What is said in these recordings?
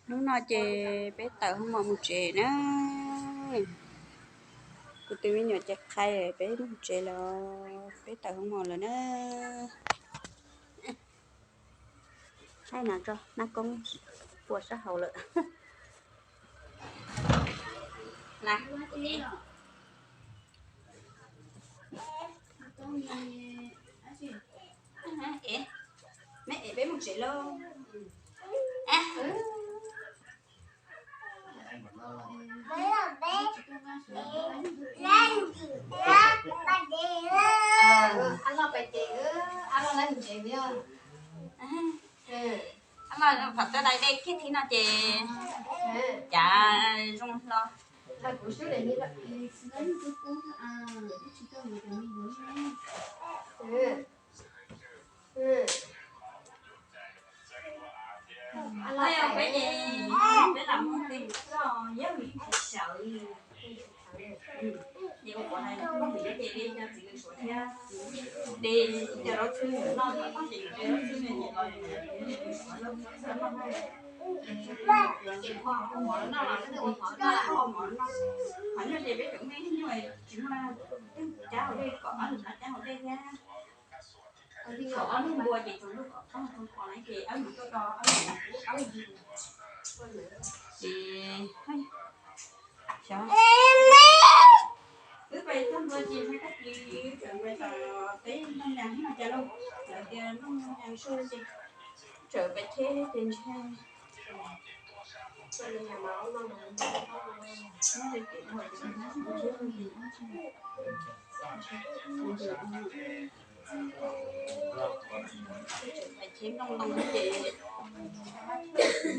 Hnub no ces peb tawm hoob mos mus tsev na. Kuv tus me nyuam ces qhia peb mus tsev lawm, peb tawm hoob mos lawm na. Thaij no tso, nab koob pua sab hauv lawm. Meb es peb mus tsev lauj. Ab loj, pom tau dais dej kiag thiab no ces cav zoo hlo. Peb lam mus tsev, yog mus tsev sawv. Ces ua qhov hais mus tsev ces de cov txiv lws suav thiab, de cov rau txhwb noj, ces de rau txhwb noj, ces ho mov noj, ho nyuj ces peb cov me nyuj tsis muaj, twb cab hauv dej, kom ob lwm no cab hauv dej thiab. Thaum ob lub npua ces tsuas lub kom qab tau qos na ces ob lwm tuaj do ob lwm, ob lwm. Ces xyov wb pais txog ntua ces ntshai kab tis tseem pais tom teb noj nyas ib no cas lauj, lawv tias noj nyas su ces tseem pais cheb ces ntshai. Pais cheb nplooj ntoo ces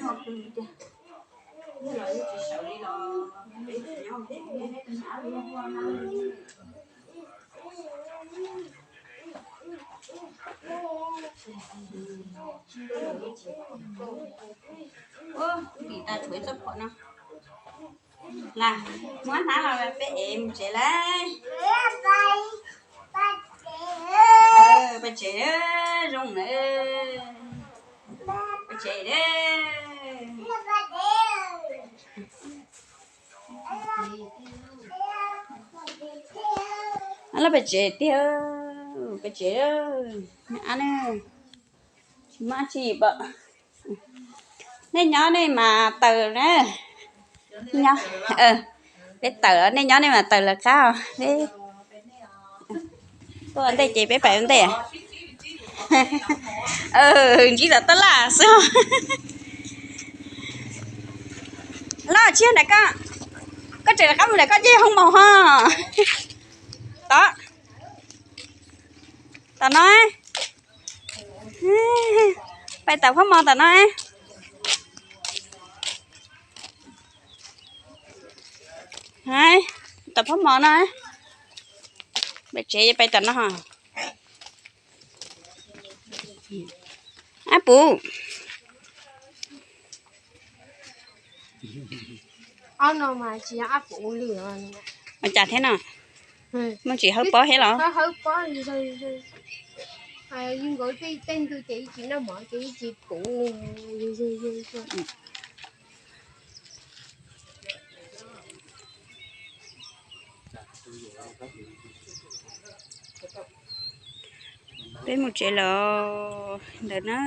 noj pw cas, yog los yeej tsis sawv li los peb tsis nyob peb, peb ab lub huab no. Ua, vim tas tshuav ib txoj phom no. Las, muab hnab los peb ev mus tsev lauj. Pais tsev zoo na. Pais tsev. Ab loj pais tsev tiag, pais tsev. Ab ne, tsis muaj dab tsi pom. Nej nyob nej mas taws na. Nyob, peb taws, nej nyob nej mas taws lawv qab os. Peb tuaj ua ntej ces peb pais ua ntej. Ntsib tom tab laj xwb. Los tsis yog ntawm koj, koj tseem rov qab mus ntawm koj cov hoob mos ho. Tom, tom no, pais tom phab mos tom no. Tom phab mos no, pais tsev pais tom no. Ab puv. Ua cas thiab no? Muaj tsis hawb pob thiab los? Peb mus tsev lawm ntawm na.